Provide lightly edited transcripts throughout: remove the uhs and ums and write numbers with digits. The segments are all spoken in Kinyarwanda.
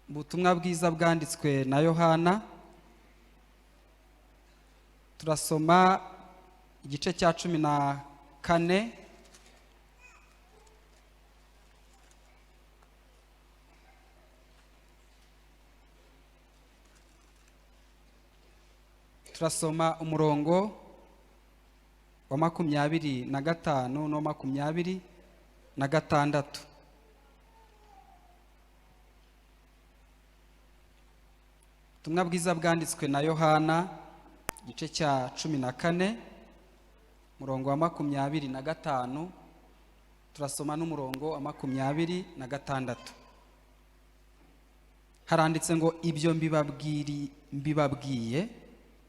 Ubutumwa bwiza bwanditswe na Yohana, turasoma igice cya 14. Turasoma umurongo wa 25 no 26. Ubutumwa bwiza bwanditswe na Yohana, igice cya 14, umurongo wa 25, turasoma n'umurongo wa 26. Haranditse ngo: ibyo mbibabwiye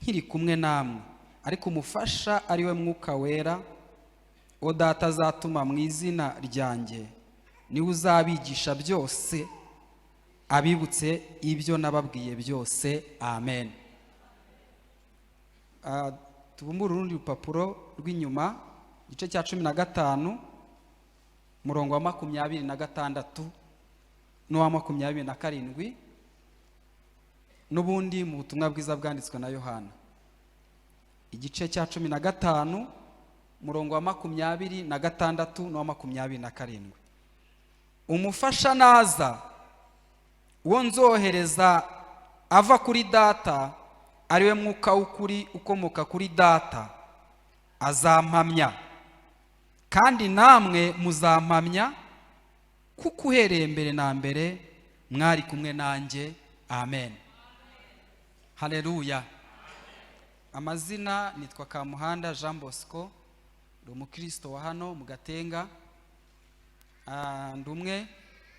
nkiri kumwe namwe, ariko umufasha ari we Mwuka Wera, uwo Data azatuma mu izina ryanjye, niwe uzabigisha byose, abibutse ibyo nababwiye byose. Amen. Tubumbure urundi rupapuro rw'inyuma, igice cya 15, umurongo wa 26 n'uwa 27, n'ubundi mu butumwa bwiza bwanditswe na Yohana, igice cya 15, umurongo wa 26 n'uwa 27. Umufasha naza, uwo nzohereza ava kuri Data, ari we Mwuka w'ukuri ukomoka kuri Data, azampamya, kandi namwe muzampamya, kuko uhereye mbere na mbere mwari kumwe nanjye. Amen. Haleluya. Amazina nitwa Kamuhanda Jean Bosco, ndi umukristo wa hano mu Gatenga. Ndi umwe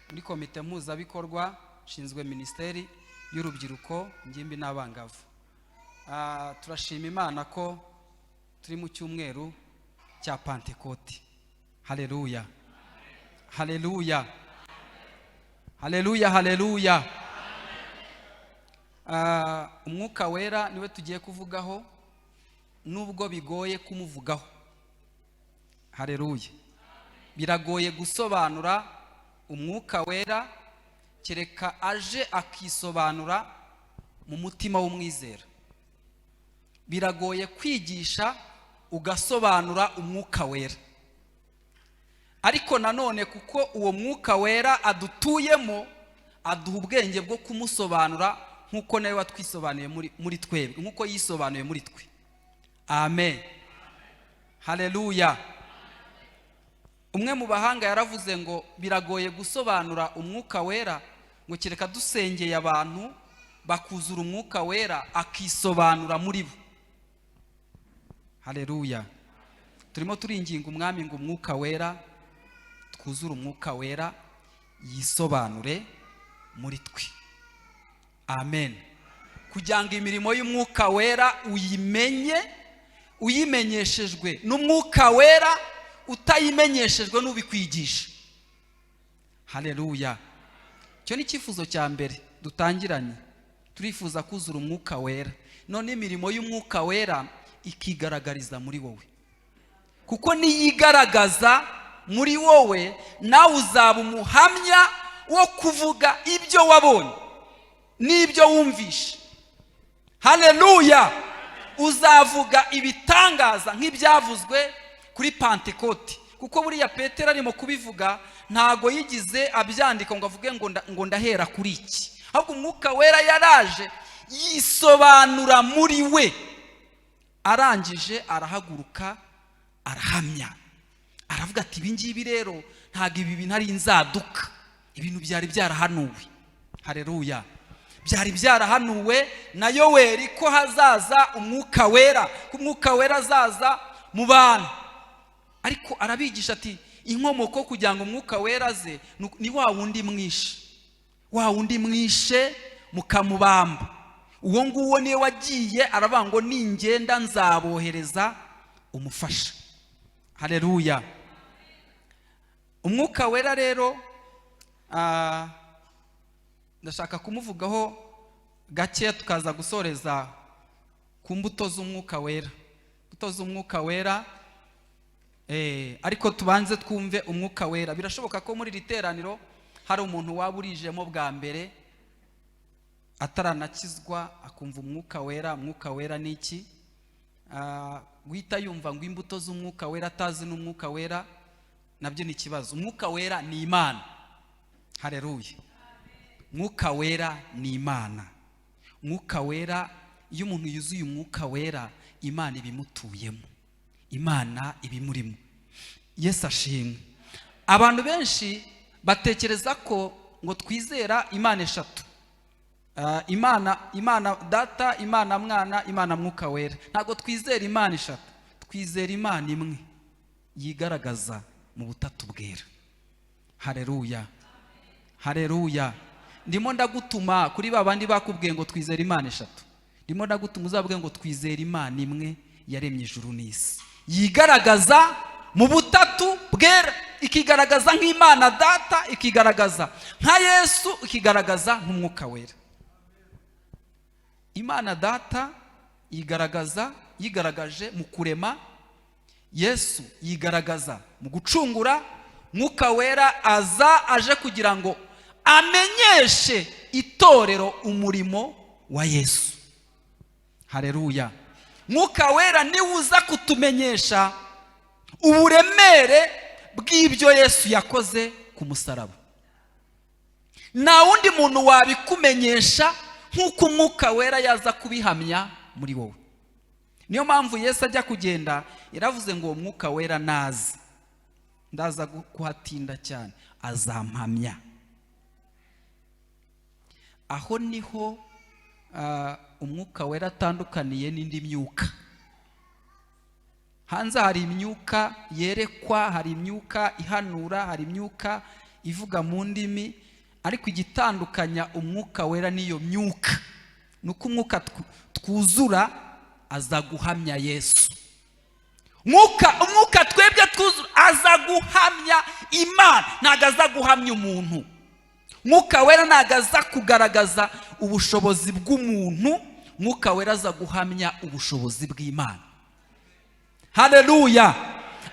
muri komite mpuzabikorwa, nshinzwe minisiteri y'urubyiruko, ingimbi n'abangavu. Turashima Imana ko turi mu cyumweru cya Pantekoti. Haleluya, haleluya, haleluya, haleluya. Umwuka Wera niwe tugiye kuvugaho, nubwo bigoye kumuvugaho. Haleluya. Biragoye gusobanura Umwuka Wera, kereka aje akisobanura mu mutima w'umwizera. Biragoye kwigisha ugasobanura Umwuka Wera, ariko nanone kuko uwo Mwuka Wera adutuyemo, aduha ubwenge bwo kumusobanura nk'uko nawe watwisobanuye muri twebwe, nk'uko yisobanuye muri twe. Amen. Haleluya. Umwe mu bahanga yaravuze ngo biragoye gusobanura Umwuka Wera, ngo kereka dusengeye abantu bakuzura Umwuka Wera akisobanura muri bo. Haleluya. Turimo turinginga Umwami ngo Umwuka Wera, twuzure Umwuka Wera, yisobanure muri twe. Amen. Kugira ngo imirimo y'Umwuka Wera uyimenye, uyimenyeshejwe n'Umwuka Wera, utayimenyeshejwe n'ubikwigisha. Haleluya. Icyo ni icyifuzo cya mbere dutangiranye. Turifuza kuzura Umwuka Wera, none imirimo y'Umwuka Wera ikigaragariza muri wowe, kuko niyigaragaza muri wowe, nawe uzaba umuhamya wo kuvuga ibyo wabonye n'ibyo wumvishe. Haleluya. Uzavuga ibitangaza nk'ibyavuzwe kuri Pantekoti, kuko buriya Petero arimo kubivuga ntago yigize abyandika ngo avuge ngo ndahera kuri iki, ahubwo Umwuka Wera yaraje yisobanura muri we, arangije arahaguruka arahamya, aravuga ati ibi ngibi rero ntago ibi bintu ari inzaduka, ibintu byari byarahanuwe. Haleluya. Byari byarahanuwe na Yoweri ko hazaza Umwuka Wera, ko Umwuka Wera azaza mu bantu. Ariko arabigisha ati inkomoko kugira ngo Umwuka Wera aze ni wa wundi mwishe, wa wundi mwishe mukamubamba. Uwo nguwo niwe wagiye aravuga ngo ningenda nzabohereza umufasha. Haleluya. Umwuka Wera rero ndashaka kumuvugaho gake, tukaza gusoreza ku mbuto z'Umwuka Wera. Imbuto z'Umwuka Wera, ariko tubanze twumve Umwuka Wera. Birashoboka ko muri iri teraniro hari umuntu waba urijemo bwa mbere. Ataranakizwa akumva Umwuka Wera, Umwuka Wera ni iki? Guhita yumva ngo imbuto z'Umwuka Wera atazi n'Umwuka Wera, nabyo ni ikibazo. Umwuka Wera ni Imana. Hareruya! Mwuka Wera ni Imana. Mwuka Wera, iyo umuntu yuzuye Umwuka Wera, Imana ibimutuyemo, Imana ibimurimo. Yesu ashimwe. Abantu benshi batekereza ko ngo twizera Imana eshatu. Imana Data, Imana Mwana, Imana Mwuka Wera. Ntabwo twizera Imana eshatu, twizera Imana imwe yigaragaza mu butatu bwera. Hareruya, hareruya! Ndimo ndagutuma kuri ba bandi bakubwiye ngo twizere Imana eshatu. Ndimo ndagutuma uzabwe ngo twizere Imana imwe yaremye ijuru n'isi, yigaragaza mu butatu bwera, ikigaragaza nk'Imana Data, ikigaragaza nka Yesu, ikigaragaza nk'Umwuka Wera. Imana Data yigaragaza, yigaragaje mu kurema. Yesu yigaragaza mu gucungura. Mwuka Wera aza aje kugira ngo amenyeshe itorero umurimo wa Yesu. Hareruya! Mwuka Wera niwe uza kutumenyesha uburemere bw'ibyo Yesu yakoze ku musaraba. Nta wundi muntu wabikumenyesha nk'uko Umwuka Wera yaza kubihamya muri wowe. Niyo mpamvu Yesu ajya kugenda yaravuze ngo uwo Mwuka Wera naza, ndaza kuhatinda cyane, azampamya. Aho niho Umwuka Wera atandukaniye n'indi myuka. Hanze hari imyuka yerekwa, hari imyuka ihanura, hari imyuka ivuga mu ndimi, ariko igitandukanya Umwuka Wera n'iyo myuka ni uko umwuka twuzura aza guhamya Yesu. Umwuka twebwe twuzura aza guhamya Imana, ntabwo aza guhamya umuntu. Mwuka Wera ntabwo aza kugaragaza ubushobozi bw'umuntu. Mwuka Wera aza guhamya ubushobozi bw'Imana. Haleluya!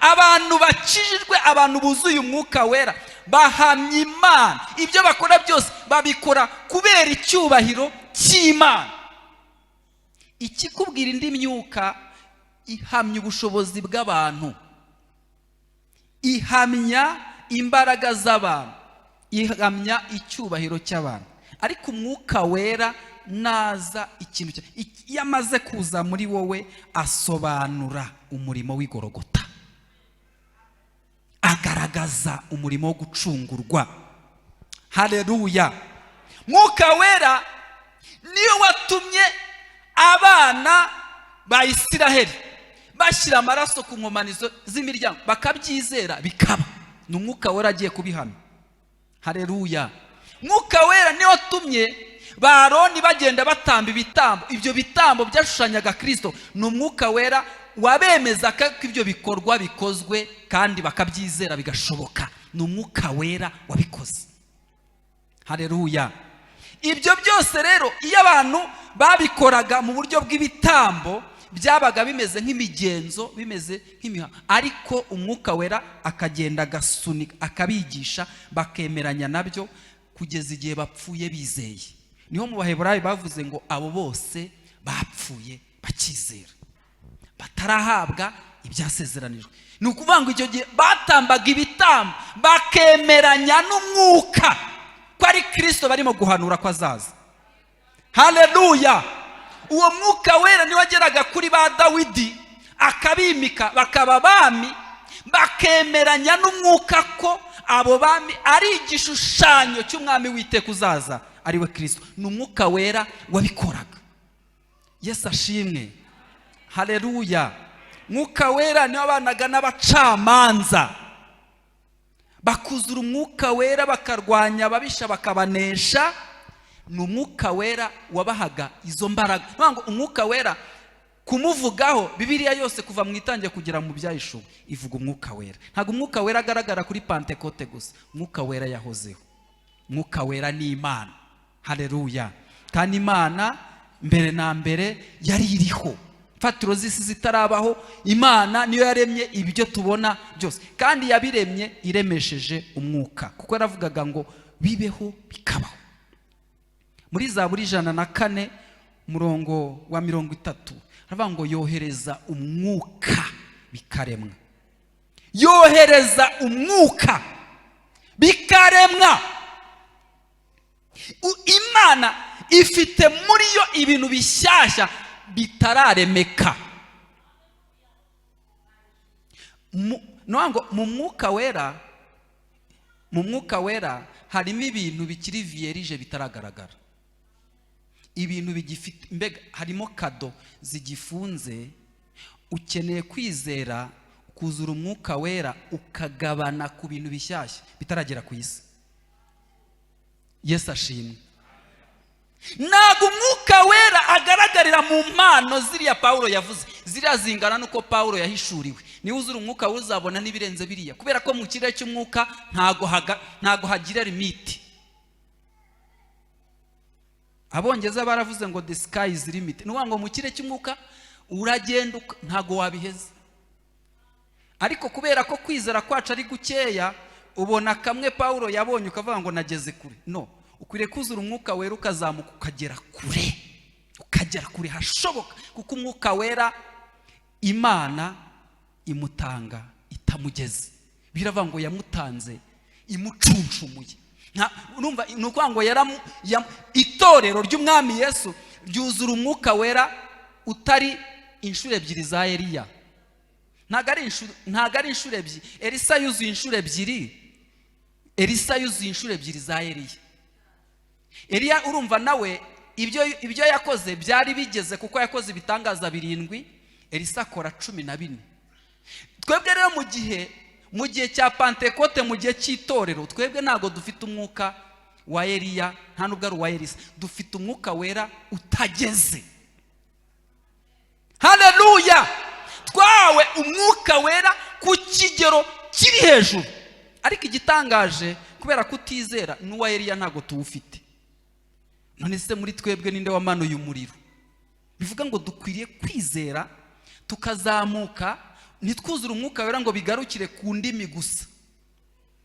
Abantu bakijijwe, abantu buzuye Umwuka Wera, bahamya Imana. Ibyo bakora byose babikora kubera icyubahiro cy'Imana. Ikikubwira, indi myuka ihamya ubushobozi bw'abantu, ihamya imbaraga z'abantu, ihamya icyubahiro cy'abantu, ariko Umwuka Wera naza, ikintu iyo amaze kuza muri wowe, asobanura umurimo w'igorogota, agaragaza umurimo wo gucungurwa. Hareruya! Mwuka Wera niyo watumye abana ba Isiraheli bashyira amaraso ku nkomanizo z'imiryango, bakabyizera bikaba. Ni Umwuka Wera agiye kubihamya. Hareruya! Mwuka Wera niyo watumye ba Aroni bagenda batamba ibitambo. Ibyo bitambo byashushanyaga Kirisito. Ni Umwuka Wera wabemeza ko ibyo bikorwa bikozwe kandi bakabyizera bigashoboka. Ni Umwuka Wera wabikoze. Hareruya! Ibyo byose rero, iyo abantu babikoraga mu buryo bw'ibitambo, byabaga bimeze nk'imigenzo, bimeze nk'imihango, ariko Umwuka Wera akagenda agasunika, akabigisha, bakemeranya nabyo kugeza igihe bapfuye bizeye. Niho mu Baheburayi bavuze ngo abo bose bapfuye bakizera, batarahabwa ibyasezeranijwe. Ni ukuvuga ngo icyo gihe batambaga ibitambo bakemeranya n'umwuka ko ari Kirisito barimo guhanura ko azaza. Haleluya! Uwo Mwuka Wera niwe wageraga kuri ba Dawidi akabimika bakaba abami, bakemeranya n'umwuka ko abo bami ari igishushanyo cy'umwami w'iteka uzaza, ari we Kirisito. Ni Umwuka Wera wabikoraga. Yesu ashimwe. Haleluya! Mwuka Wera niwe wabanaga n'abacamanza, bakuzura Umwuka Wera, bakarwanya ababisha, bakabanesha. Ni Umwuka Wera wabahaga izo mbaraga. Ni ngo Umwuka Wera kumuvugaho, Bibiliya yose kuva mu Itangira kugera mu Byahishuwe ivuga Umwuka Wera. Ntabwo Umwuka Wera agaragara kuri Pantekote gusa. Umwuka Wera yahozeho. Umwuka Wera ni Imana. Haleluya! Kandi Imana mbere na mbere yari iriho, imfatiro z'isi zitarabaho. Imana niyo yaremye ibyo tubona byose, kandi yabiremye iremesheje umwuka, kuko yaravugaga ngo bibeho, bikabaho. Muri Zaburi 104, umurongo wa 30, haravuga ngo: "Yohereza umwuka bikaremwa." Yohereza umwuka bikaremwa. Imana ifite muri yo ibintu bishyashya bitararemeka. Ngo mu Mwuka Wera harimo ibintu bikiri vierge, bitaragaragara, ibintu bigifite, mbega harimo cadeau zigifunze. Ukeneye kwizera, kuzura Umwuka Wera, ukagabana ku bintu bishyashya bitaragera ku isi. Yesu ashimwe. Ntabwo Umwuka Wera agaragarira mu mpano ziriya Pawulo yavuze, ziriya zingana n'uko Pawulo yahishuriwe. Niba uzura Umwuka Wera, uzabona n'ibirenze biriya, kubera ko mu kirere cy'umwuka ntago hagira limite. Abongereza baravuze ngo "The sky is limit." Ni ukuvuga ngo mu kirere cy'umwuka uragenda ntago wabiheza. Ariko kubera ko kwizera kwacu ari gukeya, ubona kamwe Pawulo yabonye ukavuga ngo nageze kure. No ukwiriye kuzura Umwuka Wera, ukazamuka ukagera kure, ukagera kure hashoboka, kuko Umwuka Wera Imana imutanga itamugeze. Biravuga ngo yamutanze imucunshumuye. Urumva, ni ukuvuga ngo itorero ry'Umwami Yesu ryuzura Umwuka Wera utari inshuro ebyiri za Eliya. Ntabwo ari inshuro ebyiri. Elisa yuzuye inshuro ebyiri. Elisa yuzuye inshuro ebyiri za Eliya. Eliya, urumva nawe ibyo yakoze byari bigeze, kuko yakoze ibitangaza birindwi, Elisa akora 14. Twebwe rero mu gihe cya Pantekote, mu gihe cy'itorero, twebwe ntabwo dufite umwuka wa Eliya, nta nubwo ari uwa Elisa. Dufite Umwuka Wera utageze. Haleluya! Twawe Umwuka Wera ku kigero kiri hejuru, ariko igitangaje, kubera kutizera, n'uwa Eliya ntabwo tuwufite. None se muri twebwe ninde wamanuye umuriro? Bivuga ngo dukwiriye kwizera tukazamuka, ntitwuzure Umwuka Wera ngo bigarukire ku ndimi gusa,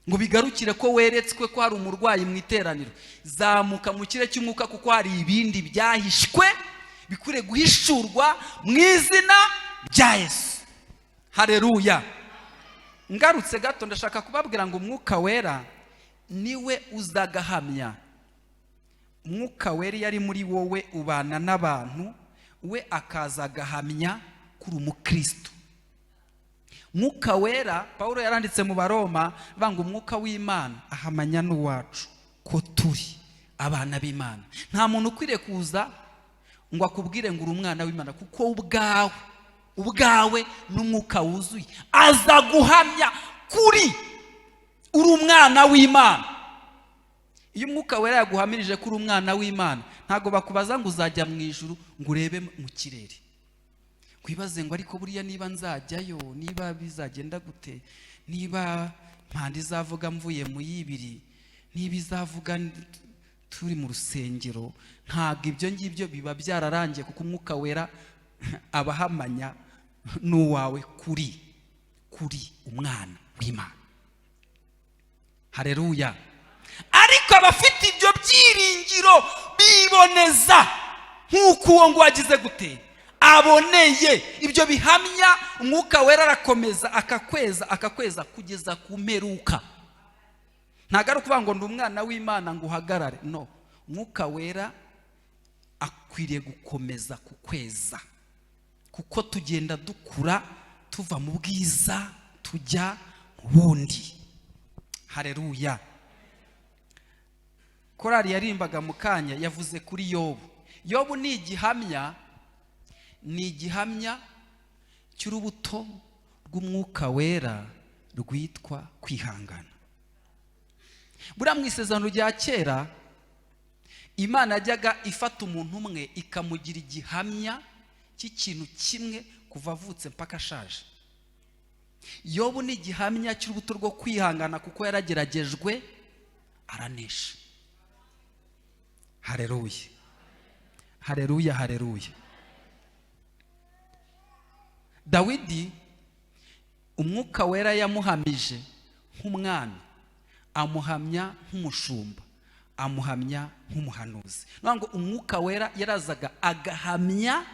ngo bigarukire ko weretswe ko hari umurwayi mu iteraniro. Zamuka mu kirere cy'umwuka, kuko hari ibindi byahishwe bikwiriye guhishurwa mu izina rya Yesu. Hareruya! Ngarutse gato, ndashaka kubabwira ngo Umwuka Wera niwe uzagahamya. Umwuka Wera iyo ari muri wowe, ubana n'abantu, we akaza agahamya kuri umukristo. Mwuka Wera, Paul yaranditse mu Baroma banga: "Umwuka w'Imana ahamanya n'uwacu ko turi abana b'Imana." Nta muntu ukwiriye kuza ngo akubwire ngo uri umwana w'Imana, kuko ubwawe ubwawe n'umwuka wuzuye aza guhamya kuri uri umwana w'Imana. Iyo Umwuka Wera yaguhamirije ko uri umwana w'Imana, ntabwo bakubaza ngo uzajya mu ijuru, ngo urebe mu kirere wibaze ngo: "Ariko buriya niba nzajyayo, niba bizagenda gute, niba mpanda izavuga mvuye mu y'ibiri, niba izavuga turi mu rusengero?" Ntabwo ibyo ngibyo biba byararangiye, kuko Umwuka Wera aba ahamanya n'uwawe kuri umwana w'Imana. Hareruya! Ariko abafite ibyo byiringiro biboneza nk'uko uwo ngo wagize gute aboneye. Ibyo bihamya, Umwuka Wera arakomeza akakweza, akakweza kugeza ku mperuka. Ntabwo ari ukuvuga ngo ndi umwana w'Imana ngo uhagarare. No, Umwuka Wera akwiriye gukomeza kukweza, kuko tugenda dukura, tuva mu bwiza tujya mu bundi. Hareruya! Korari yarimbaga mu kanya yavuze kuri Yobu. Yobu ni igihamya, ni igihamya cy'urubuto rw'Umwuka Wera rwitwa kwihangana. Buriya mu Isezerano rya Kera, Imana yajyaga ifata umuntu umwe ikamugira igihamya cy'ikintu kimwe kuva avutse mpaka ashaje. Yobu ni igihamya cy'urubuto rwo kwihangana, kuko yarageragejwe aranesha. Hareruya, hareruya, hareruya! Dawidi, Umwuka Wera yamuhamije nk'umwami, amuhamya nk'umushumba, amuhamya nk'umuvuzi, amuhamya nk'umuhanuzi. Amuhamya nk'umuhanuzi. Ni ngo Umwuka Wera yarazaga agahamya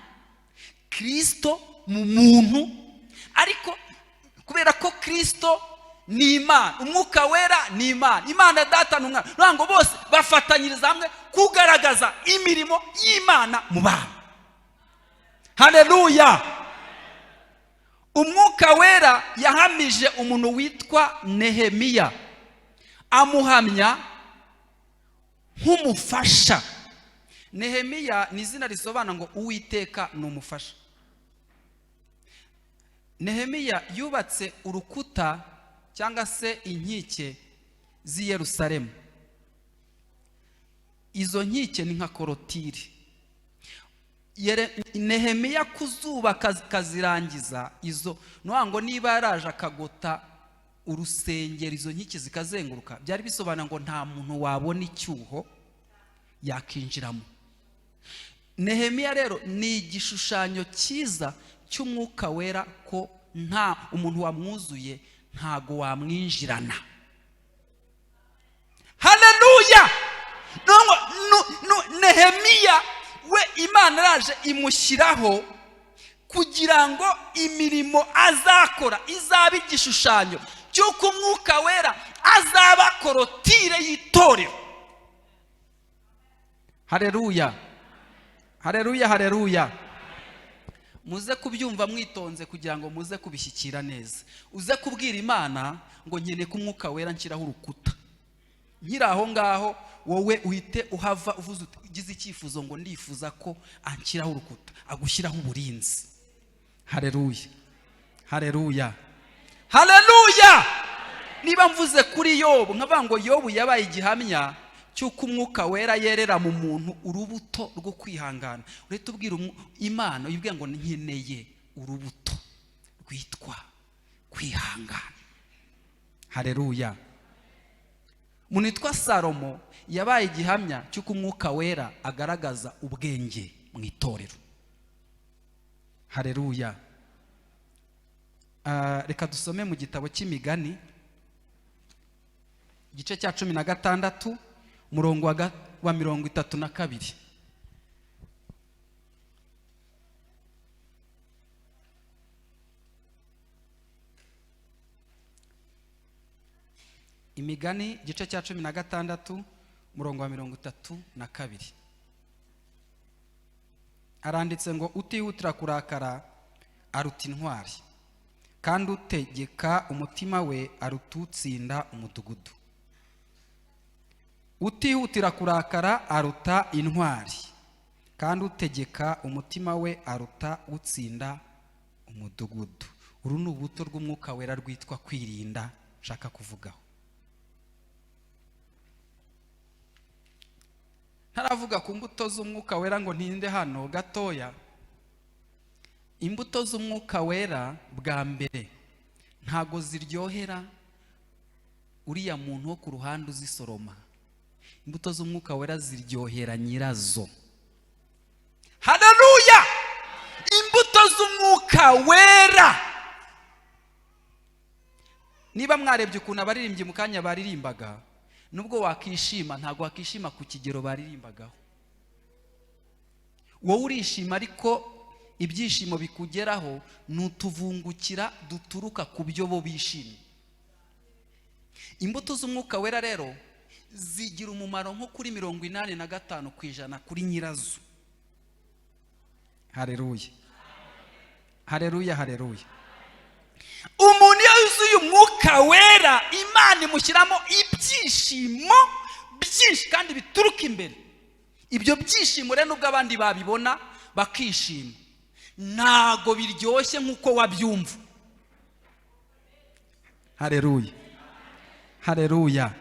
Kirisito mu muntu, ariko kubera ko Kirisito ni Imana, Umwuka Wera ni Imana, Imana Data ni Umwana, ngo bose bafatanyiriza hamwe kugaragaza imirimo y'Imana mu bantu. Hareruya! Umwuka Wera yahamije umuntu witwa Nehemiya, amuhamya nk'umufasha. Nehemiya ni izina risobanura ngo "Uwiteka ni umufasha". Nehemiya yubatse urukuta cyangwa se inkike z'i Yerusalemu. Izo nkike ni nka clôture. Nehemiya kuzubaka akazirangiza izo, ni ngo niba yaraje akagota urusengero, izo nkike zikazenguruka, byari bisobanura ngo nta muntu wabona icyuho yakinjiramo. Nehemiya rero ni igishushanyo cyiza cy'Umwuka Wera, ko nta umuntu wamwuzuye ntago wamwinjirana. Haleluya! Nehemiya we Imana iraje imushyiraho kugira ngo imirimo azakora izabe igishushanyo cy'uko Umwuka Wera azaba clôture y'itorero. Hareruya, hareruya, hareruya! Muze kubyumva mwitonze kugira ngo muze kubishyikira neza. Uze kubwira Imana ngo "Nkeneye ko Umwuka Wera nshyiraho urukuta". Nkiri aho ngaho, wowe uhite uhava uvuze uti, ugize icyifuzo ngo "Ndifuza ko anshyiraho urukuta", agushyiraho uburinzi. Hareruya, hareruya, hareruya! Niba mvuze kuri Yobu nkavuga ngo Yobu yabaye igihamya cy'uko Umwuka Wera yerera mu muntu urubuto rwo kwihangana, urahita ubwira Imana, uyibwira ngo "Nkeneye urubuto rwitwa kwihangana". Hareruya! Umuntu witwa Salomo yabaye igihamya cy'uko Umwuka Wera agaragaza ubwenge mu itorero. Hareruya! Reka dusome mu gitabo cy'Imigani, igice cya 16, umurongo wa 32. Imigani, igice cya 16, umurongo wa 32, aranditse ngo: "Utihutira kurakara aruta intwari, kandi utegeka umutima we aruta utsinda umudugudu." Utihutira kurakara aruta intwari, kandi utegeka umutima we aruta utsinda umudugudu. Uru ni urubuto rw'Umwuka Wera rwitwa kwirinda nshaka kuvugaho. Ntaravuga ku mbuto z'Umwuka Wera ngo ntinde hano gatoya. Imbuto z'Umwuka Wera, bwa mbere, ntago ziryohera uriya muntu wo ku ruhande uzisoroma. Imbuto z'Umwuka Wera ziryohera nyirazo. Haleluya! Imbuto z'Umwuka Wera, niba mwarebye ukuntu abaririmbyi mu kanya baririmbaga, nubwo wakishima, ntabwo wakishima ku kigero baririmbagaho. Wowe urishima, ariko ibyishimo bikugeraho ni utuvungukira duturuka ku byo bo bishimye. Imbuto z'Umwuka Wera rero zigira umumaro nko kuri 85% kuri nyirazo. Hareruya, hareruya, hareruya! Umuntu iyo yuzuye Umwuka Wera, Imana imushyiramo ibyishimo byinshi kandi bituruka imbere. Ibyo byishimo rero, nubwo abandi babibona bakishima, ntago biryoshye nk'uko wabyumva. Hareruya, hareruya!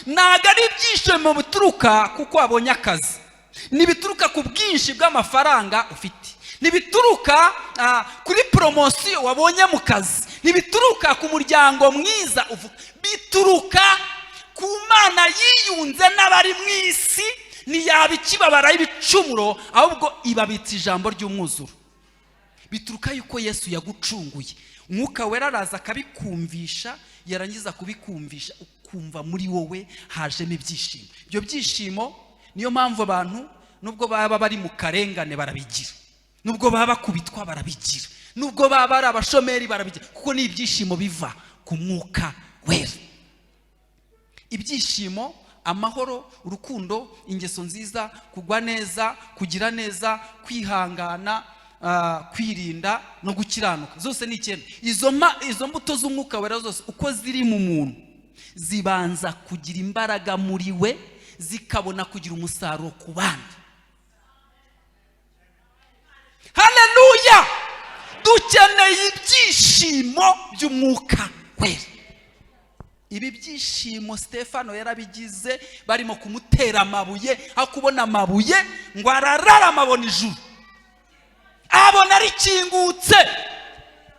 Ntabwo ari ibyishimo bituruka kuko wabonye akazi, ntibituruka ku bwinshi bw'amafaranga ufite, ntibituruka kuri promotion wabonye mu kazi, ntibituruka ku muryango mwiza uvuka. Bituruka ku Mana yiyunze n'abari mu isi, ntiyaba ikibabara y'ibicumuro, ahubwo ibabitsa ijambo ry'umwuzuro. Bituruka yuko Yesu yagucunguye. Umwuka Wera araza akabikumvisha, yarangiza kubikumvisha ukumva. Ukumva muri wowe hajemo ibyishimo. Ibyo byishimo, niyo mpamvu abantu nubwo baba bari mu karengane barabigira, nubwo baba bakubitwa barabigira, nubwo baba ari abashomeri barabigira, kuko ni ibyishimo biva ku Mwuka Wera. Ibyishimo, amahoro, urukundo, ingeso nziza, kugwa neza, kugira neza, kwihangana, kwirinda no gukiranuka, zose ni icyenda. Izo mbuto z'Umwuka Wera zose uko ziri mu muntu zibanza kugira imbaraga muri we, zikabona kugira umusaruro ku bandi. Haleluya! Dukeneye ibyishimo by'Umwuka Wera. Ibi byishimo Stefano yarabigize. Barimo kumutera amabuye, aho kubona amabuye ngo arararama abona ijuru, abona rikingutse.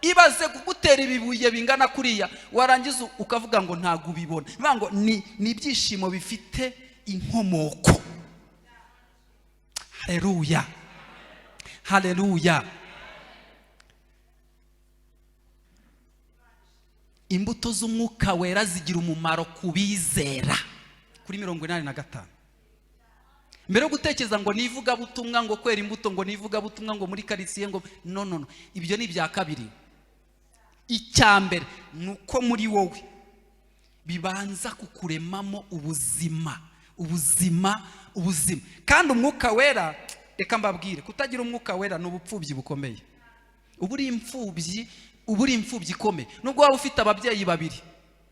Ibaze kugutera ibibuye bingana kuriya, warangiza ukavuga ngo ntabwo ubibona. Bivuga ngo ni ibyishimo bifite inkomoko. Haleluya, haleluya! Imbuto z'Umwuka Wera zigira umumaro ku bizera. Kuri 85, mbere yo gutekereza ngo nivugabutumwa, ngo kwera imbuto, ngo nivugabutumwa, ngo muri karitsiye, ngo no, no, no, ibyo ni ibya kabiri. Icya mbere ni uko muri wowe bibanza kukuremamo ubuzima, ubuzima, ubuzima. Kandi Umwuka Wera, reka mbabwire, kutagira Umwuka Wera ni ubupfubyi bukomeye. Uba uri imfubyi, uba uri imfubyi ikomeye. Nubwo waba ufite ababyeyi babiri,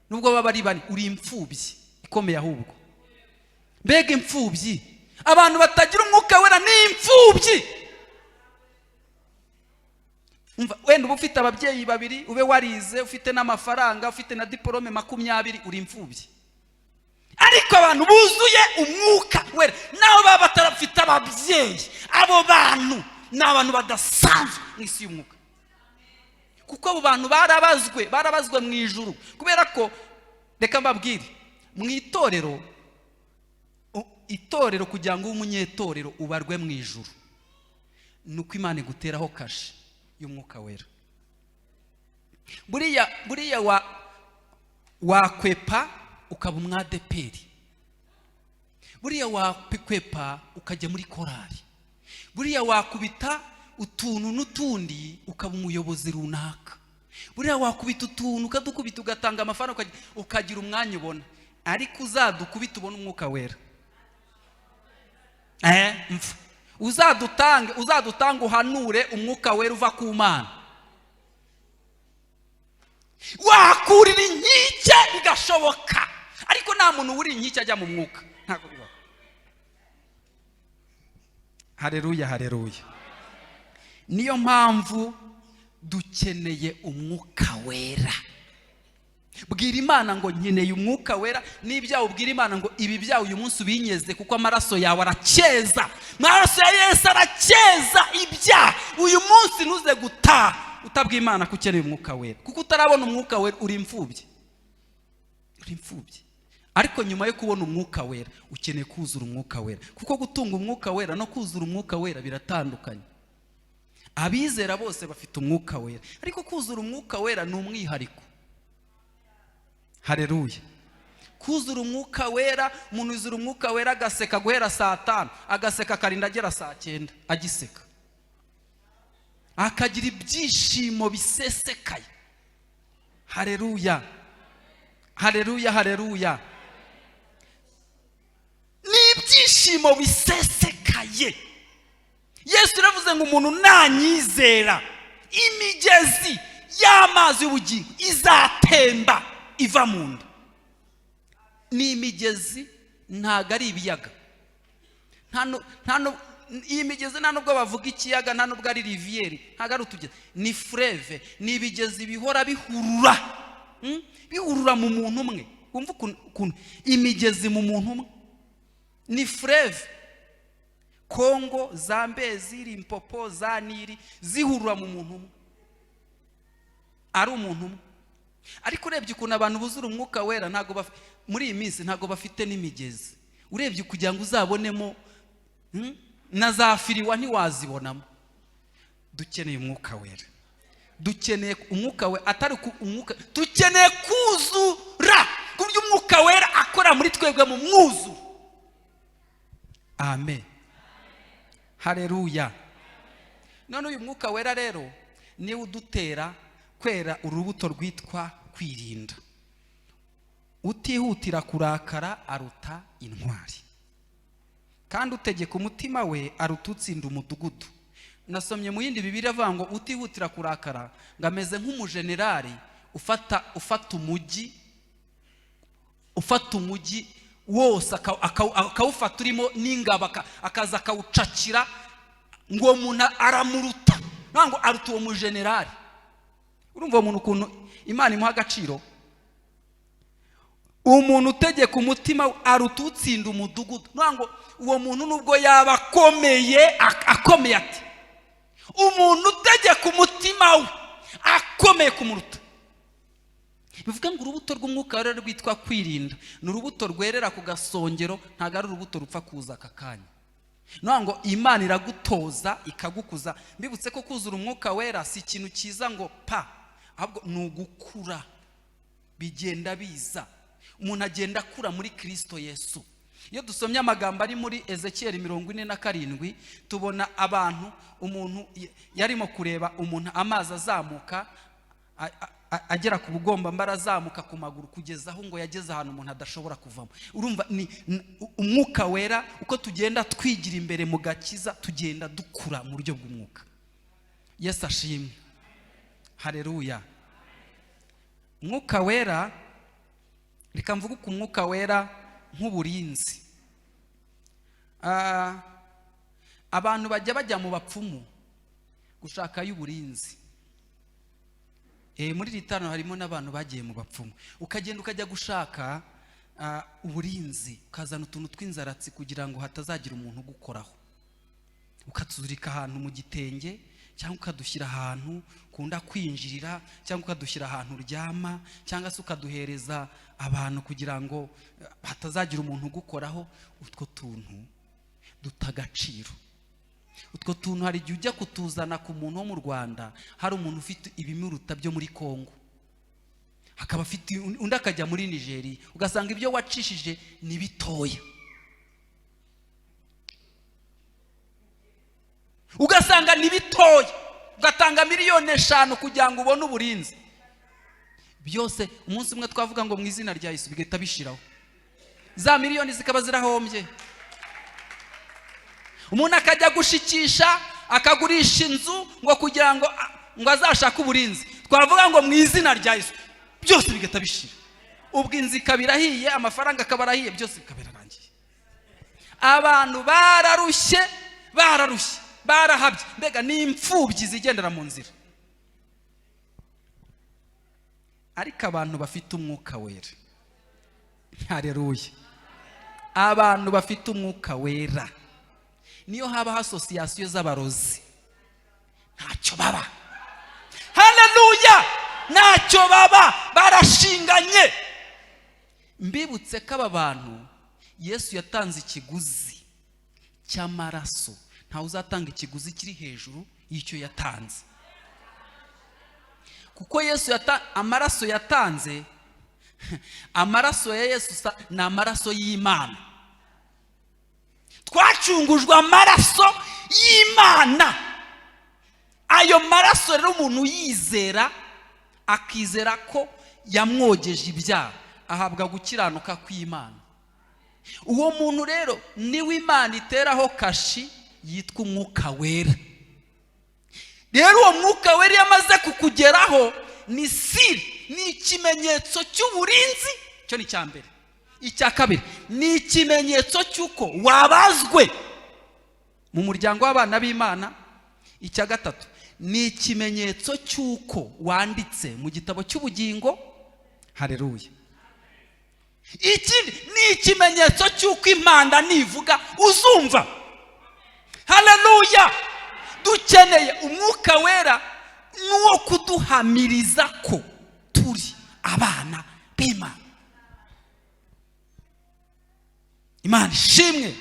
nubwo baba ari bane, uri imfubyi ikomeye. Ahubwo mbega imfubyi! Abantu batagira Umwuka Wera ni imfubyi. Umva, wenda uba ufite ababyeyi babiri, ube warize, ufite n'amafaranga, ufite na diporome 20, uri imfubyi. Ariko abantu buzuye Umwuka Wera, naho baba batarafite ababyeyi, abo bantu ni abantu badasanzwe mu isi y'umwuka, kuko abo bantu barabazwe, barabazwe mu ijuru. Kubera ko, reka mbabwire, mu itorero, itorero, kugira ngo ube umunyetorero ubarwe mu ijuru, ni uko Imana iguteraho kashe y'Umwuka Wera. Buriya wa wakwepa ukaba umwadeperi, buriya wakwepa ukajya muri korari, buriya wakubita utuntu n'utundi ukaba umuyobozi runaka, buriya wakubita utuntu ukadukubita, ugatanga amafaranga, ukagira umwanya ubona, ariko uzadukubita ubone Umwuka Wera. Mfa uzadutange, uzadutange uhanure Umwuka Wera uva ku Mana. Wakurira inkike bigashoboka, ariko nta muntu wuriye inkike ajya mu mwuka, ntabwo bibaho. Hareruya, hareruya! Niyo mpamvu dukeneye Umwuka Wera. Bwira Imana ngo nkeneye Umwuka Wera. N'ibyaha, ubwira Imana ngo ibi byaha uyu munsi ubinyeze, kuko amaraso yawe arakeza, amaraso ya Yesu arakeza ibyaha. Uyu munsi ntuze gutaha utabwiye Imana ko ukeneye Umwuka Wera, kuko utarabona Umwuka Wera uri imfubyi, uri imfubyi. Ariko nyuma yo kubona Umwuka Wera ukeneye kuzura Umwuka Wera, kuko gutunga Umwuka Wera no kuzura Umwuka Wera biratandukanye. Abizera bose bafite Umwuka Wera, ariko kuzura Umwuka Wera ni umwihariko. Hareruya! Kuzura Umwuka Wera, umuntu yuzura Umwuka Wera agaseka guhera saa 5, agaseka akarinda agera saa 9 agiseka, akagira ibyishimo bisesekaye. Hareruya, hareruya, hareruya! Ni ibyishimo bisesekaye. Yesu yaravuze ngo umuntu nanyizera, imigezi y'amazi y'ubugingo izatemba iva mu nda. Ni imigezi, ntabwo ari ibiyaga. Iyi migezi nta nubwo bavuga ikiyaga, nta nubwo ari rivière, ntabwo ari utugezi, ni fleuve, ni ibigezi bihora bihurura, Bihurura mu muntu umwe. Wumva ukuntu imigezi mu muntu umwe ni fleuve, Kongo, Zambezi, Limpopo, za Nili zihurura mu muntu umwe, ari umuntu umwe. Ariko urebye ukuntu abantu buzura Umwuka Wera, ntabwo muri iyi minsi ntabwo bafite n'imigezi. Urebye kugira ngo uzabonemo na za firiwa ntiwazibonamo. Dukeneye Umwuka Wera, dukeneye Umwuka We, atari umwuka, dukeneye kuzura ku buryo Umwuka. Umwuka Wera akora muri twebwe mu mwuzuro. Amen, hareruya. None uyu Mwuka Wera rero niwe udutera kwera urubuto rwitwa kwirinda. Utihutira kurakara aruta intwari, kandi utegeka umutima we aruta utsinda umudugudu. Nasomye mu yindi Bibiri avuga ngo utihutira kurakara ngo ameze nk'umujenerali ufata umujyi wose, akawufata urimo n'ingabo, akaza akawucakira, ngo uwo muntu aramuruta, ngo aruta uwo mujenerali. Urumva uwo muntu ukuntu Imana imuha agaciro? Umuntu utegeka umutima aruta utsinda umudugudu. Ngo uwo muntu nubwo yaba akomeye, akomeye ati umuntu utegeka umutima we akomeye kumuruta. Bivuga ngo urubuto rw'Umwuka rero rwitwa kwirinda ni urubuto rwerera ku gasongero, ntabwo ari urubuto rupfa kuza aka kanya. Ni ngo Imana iragutoza, ikagukuza. Mbibutse ko kuzura Umwuka Wera si ikintu cyiza ngo pa, ahubwo ni ugukura, bigenda biza, umuntu agenda akura muri Kirisito Yesu. Iyo dusomye amagambo ari muri Ezekiyeli 47, tubona abantu, umuntu yarimo kureba umuntu, amazi azamuka agera ku bugombambara, azamuka ku maguru, kugeza aho ngo yageze ahantu umuntu adashobora kuvamo. Urumva ni Umwuka Wera, uko tugenda twigira imbere mu gakiza, tugenda dukura mu buryo bw'umwuka. Yesu ashimwe, hareruya. Umwuka Wera, reka mvuge ku Mwuka Wera nk'uburinzi. Abantu bajya mu bapfumu gushakayo uburinzi. Muri iri tano harimo n'abantu bagiye mu bapfumu, ukagenda ukajya gushaka uburinzi, ukazana utuntu tw'inzaratsi kugira ngo hatazagira umuntu ugukoraho, ukatuzirika ahantu mu gitenge, cyangwa ukadushyira ahantu ukunda kwinjirira, cyangwa ukadushyira ahantu uryama, cyangwa se ukaduhereza abantu kugira ngo hatazagira umuntu ugukoraho. Utwo tuntu duta agaciro. Utwo tuntu hari igihe ujya kutuzana ku muntu wo mu Rwanda, hari umuntu ufite ibimuruta byo muri Kongo, hakaba afite undi akajya muri Nigeria, ugasanga ibyo wacishije ni bitoya, ugasanga ni bitoya, ugatanga miliyoni 5 kugira ngo ubone uburinzi. Byose umunsi umwe twavuga ngo mu izina rya Yesu, bigahita bishiraho, za miliyoni zikaba zirahombye. Umuntu akajya gushikisha, akagurisha inzu ngo kugira ngo azashake uburinzi, twavuga ngo mu izina rya Yesu, byose bigahita bishira. Ubwo inzu ikaba irahiye, amafaranga akaba arahiye, byose bikaba birarangiye. Abantu bararushye, bararushye, barahabye, mbega ni imfubyi zigendera mu nzira. Ariko abantu bafite Umwuka Wera, hareruya, abantu bafite Umwuka Wera, niyo haba association z'abarozi ntacyo baba. Haleluya, ntacyo baba, barashinganye. Mbibutse ko aba bantu Yesu yatanze ikiguzi cy'amaraso, ntawe uzatanga ikiguzi kiri hejuru y'icyo yatanze, kuko Yesu amaraso yatanze, amaraso ya Yesu ni amaraso y'Imana. Twacungujwe amaraso y'Imana. Ayo maraso rero umuntu yizera, akizera ko yamwogeje ibyaha, ahabwa gukiranuka kw'Imana. Uwo muntu rero niwe Imana iteraho kashi yitwa Umwuka Wera. Rero uwo Mwuka Wera iyo amaze kukugeraho ni siri, ni ikimenyetso cy'uburinzi. Icyo ni icya mbere. Icya kabiri ni ikimenyetso cy'uko wabazwe mu muryango w'abana b'Imana. Icya gatatu ni ikimenyetso cy'uko wanditse mu gitabo cy'ubugingo. Hareruya. Ikindi ni ikimenyetso cy'uko impanda nivuga uzumva. Haleluya. Dukeneye Umwuka Wera n'uwo kuduhamiriza ko turi abana b'Imana. Imana ishimwe.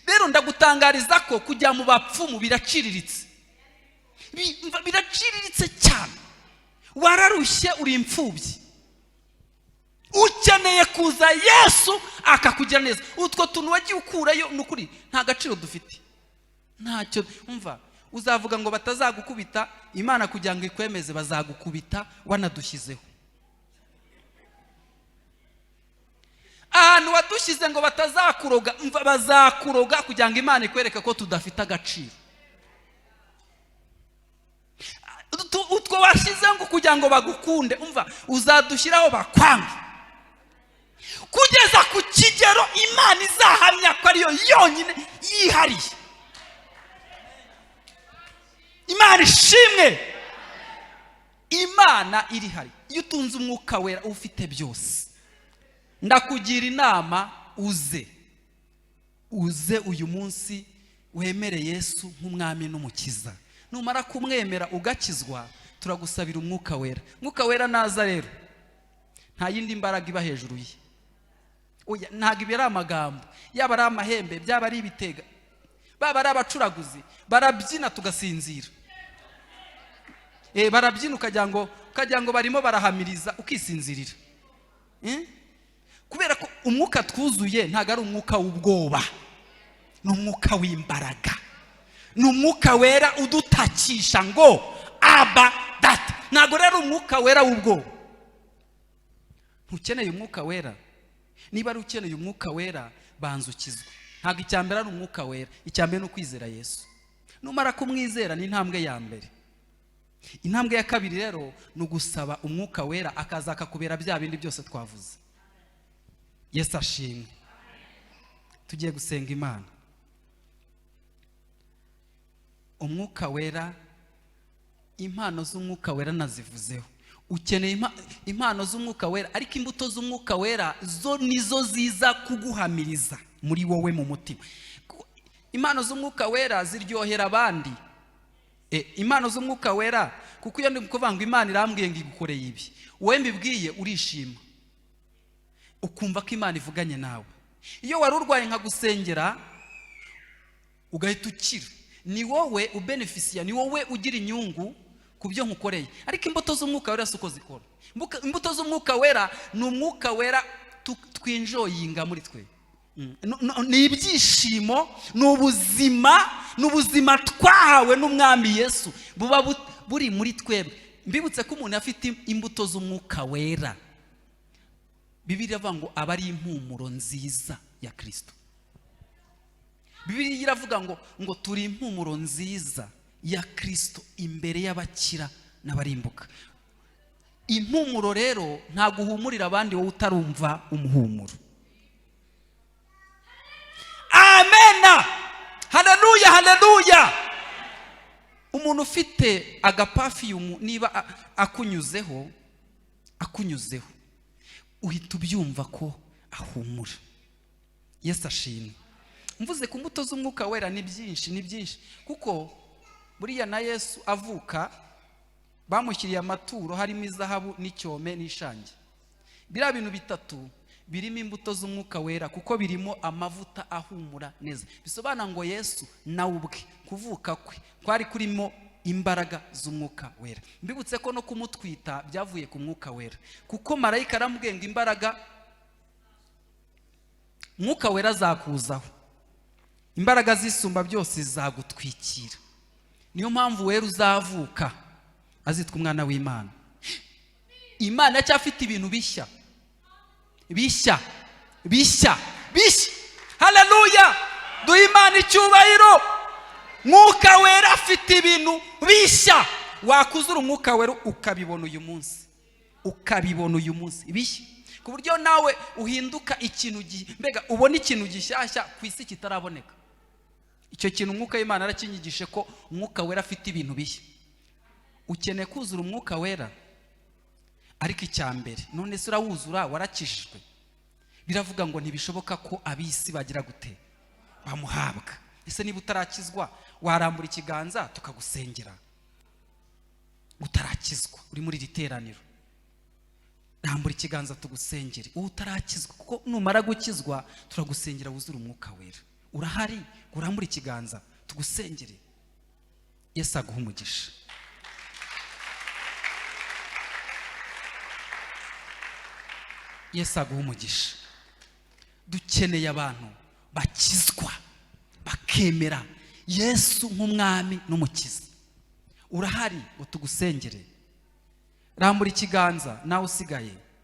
Rero ndagutangariza ko kujya mu bapfumu biraciriritse, biraciriritse cyane. Wararushye, uri imfubyi, Ukeneye kuza Yesu akakugira neza. Utwo tuntu wagiye ukurayo, ni ukuri nta gaciro dufite, ntacyo. Umva, uzavuga ngo batazagukubita, Imana kugira ngo ikwemeze bazagukubita wanadushyizeho. Ahantu wadushyize ngo batazakuroga, bazakuroga kugira ngo Imana ikwereke ko tudafite agaciro. Utwo washyize ngo kugira ngo bagukunde, umva, uzadushyiraho bakwange kugeza ku kigero Imana izahamya ko ariyo yonyine yihariye. Imana ishimwe, Imana irihari. Iyo utunze Umwuka Wera ufite byose. Ndakugira inama, uze uze uyu munsi wemere Yesu nk'umwami n'umukiza. Numara kumwemera ugakizwa, turagusabira Umwuka Wera. Umwuka Wera naza rero, nta yindi mbaraga iba hejuru ye. Ntabwo ibi ari amagambo, yaba ari amahembe, byaba ari ibitega, baba ari abacuraguzi, barabyina tugasinzira. Barabyina ukagira ngo barimo barahamiriza, ukisinzirira. Kubera ko umwuka twuzuye ntabwo ari umwuka w'ubwoba, ni umwuka w'imbaraga, ni Umwuka Wera udutakisha ngo "Aba, Data". Ntabwo rero Umwuka Wera w'ubwoba. Ntukeneye Umwuka Wera? Niba ari ukeneye Umwuka Wera, banza ukizwe. Ntabwo icya mbere ari Umwuka Wera, icya mbere ni ukwizera Yesu. Numara kumwizera, ni intambwe ya mbere. Intambwe ya kabiri rero ni ugusaba Umwuka Wera, akaza akakubera bya bindi byose twavuze. Yesu ashimwe. Tugiye gusenga Imana. Umwuka Wera, impano z'Umwuka Wera nazivuzeho. Ukeneye impano z'Umwuka Wera, ariko imbuto z'Umwuka Wera zo nizo ziza kuguhamiriza muri wowe mu mutima. Impano z'Umwuka Wera ziryohera abandi. Impano z'Umwuka Wera, kuko iyo ndi kuvuga ngo Imana irambwiye ngo igukoreye ibi, wowe mbibwiye urishima, ukumva ko Imana ivuganye nawe. Iyo wari urwaye nkagusengera ugahita ukira, ni wowe ubenefisiya, ni wowe ugira inyungu ku byo nkukoreye. Ariko imbuto z'Umwuka Wera si uko zikora. Imbuto z'Umwuka Wera ni Umwuka Wera twinjoyinga muri twe. Ni ibyishimo, ni ubuzima, ni ubuzima twahawe n'Umwami Yesu, buba buri muri twebwe. Mbibutse ko umuntu afite imbuto z'Umwuka Wera, Bibiliya iravuga ngo aba ari impumuro nziza ya Kirisito. Bibiliya iravuga ngo turi impumuro nziza ya Kirisito imbere y'abakira n'abarimbuka. Impumuro rero, ntabwo uhumurira abandi wowe utarumva umuhumuro. Amena, haleluya, haleluya. Umuntu ufite agaperfume, niba akunyuzeho, uhita ubyumva ko ahumura. Yesu ashimwe. Mvuze ku mbuto z'Umwuka Wera, ni byinshi, ni byinshi, kuko buriya na Yesu avuka bamushyiriye amaturo, harimo izahabu n'icyome n'ishangi. Biriya bintu bitatu birimo imbuto z'Umwuka Wera, kuko birimo amavuta ahumura neza. Bisobanura ngo Yesu nawe ubwe kuvuka kwe kwari kurimo imbaraga z'Umwuka Wera. Mbibutse ko no kumutwita byavuye ku Mwuka Wera, kuko marayika aramubwiye ngo imbaraga, Mwuka Wera azakuzaho, imbaraga zisumba byose zagutwikira, niyo mpamvu wera uzavuka azitwa Umwana w'Imana. Imana cyafite ibintu bishya, bishya, bishya, bishya. Haleluya, duhe Imana icyubahiro. Mwuka Wera afite ibintu bishya. Wakuzura Umwuka Wera ukabibona uyu munsi, ukabibona uyu munsi bishya, ku buryo nawe uhinduka ikintu, mbega ubona ikintu gishyashya ku isi kitaraboneka. Icyo kintu Umwuka w'Imana arakinyigishe, ko Umwuka Wera afite ibintu bishya. Ukeneye kuzura Umwuka Wera, ariko icya mbere, none se urawuzura warakijijwe? Biravuga ngo ntibishoboka ko ab'isi bagira gute? Bamuhabwa. Ese niba utarakizwa, warambura ikiganza tukagusengera? Utarakizwa uri muri iri teraniro, rambura ikiganza tugusengere, uwo utarakizwa, kuko numara gukizwa turagusengera wuzure Umwuka Wera. Urahari? Urambura ikiganza tugusengere. Yesu aguha umugisha. Yesu aguha umugisha. Dukeneye abantu bakizwa, bakemera Yesu nk'Umwami n'Umukiza. Urahari ngo tugusengere? Rambura ikiganza nawe usigaye.